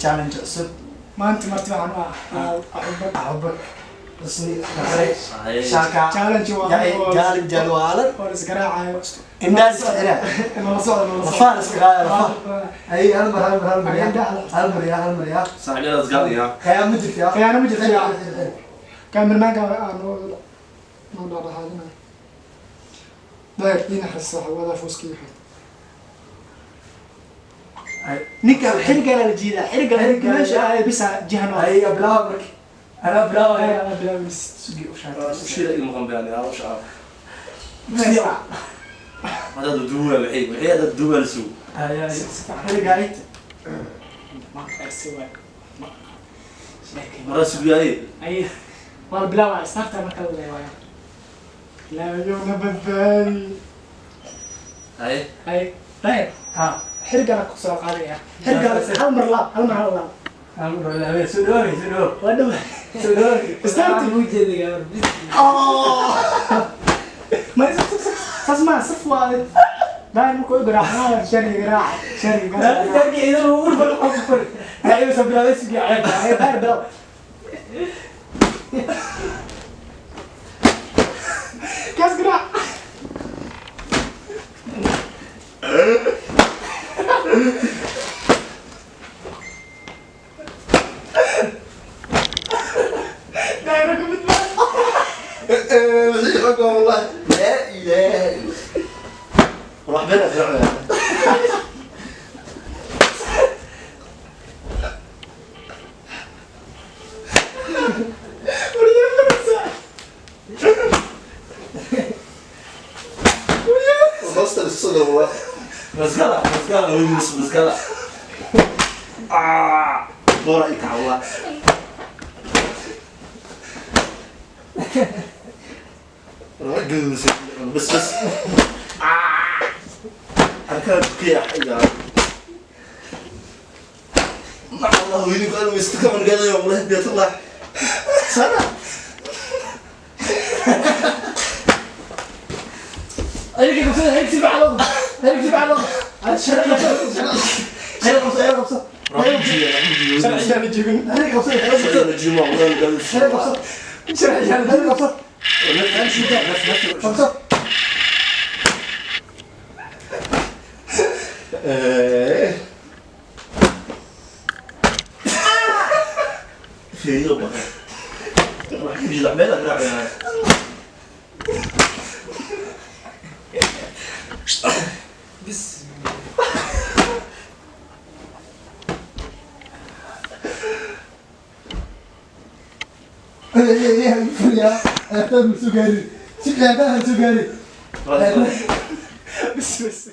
Challenge cusub. Maanta marti waxaan u ah Axubad. Axubad Husni Nasre Shaka. Challenge waa Jaalin jalwaalan. Oo la isgaraacayo. Indhaha iska xiraa. Nala socda, nala socda. Lafaan iska qaada, lafaan. Ay, hal mar, hal mar, hal mar ya, hal mar ya, hal mar ya. Saaxiibyadaas gaadaya. Khiyaano ma jirto ya. Khiyaano ma jirto ya. Cameramanka aan noo dhexdhexaadinayo. Daahir ii naxariis saaxiibada fuuskii xid. Ninka xirigaa la jiidaa, xiriga meesha ay bisa jiha noo. Ay, bilaaba marka, anaa bilaaba. Bilaabis sugi u shaatay. Ushiila ii maqan bayaan yaa ushaa. Hada duuba waxay hada duuba la sugo. Ay, ay, xiriga ay. Maanta si waay. Mara sugayay. Ay, waa la bilaabaya starta marka la leeyahay. Ilaahayowna badbaadi. Ay. Ay, daahir. Ha. Xirigana ku soo qaadaya, xirigana hal mar laab, hal mar, hal laab. Hal mar laab, soo dhawaay, soo dhawaay. Waa dhawa. Soo dhawaay. Starti. Ma saas ma saf waa daahir markuu i garaac shargi garaac shargi garaac. Darki idan uu urfal qofku ay soo bilaabay sugi ceeb. Ay, daahir bilaw. Kaas garaac. Daahir ku mid ma Wixii xog والله لا اله الا روح بينا في وصلت للصدر والله. مسكرة مسكرة ويجلس مسكرة. آه ورأيك والله. بس بس حركات قيح يا مع الله وينك انا مستكمل قال يوم الله بيت الله سنة. هيك قبصة، هيك سيب على الأرض، هيك سيب على الأرض. شرع قبصة، هيك قبصة. شرعي jibin. هيك قبصة، هيك قبصة، هيك قبصة. Sharci هيك قبصة. قبصة. في يلا راح يجي لعبه لعبه. بس. يا soo gaari si fiican soo gaari. بس بس.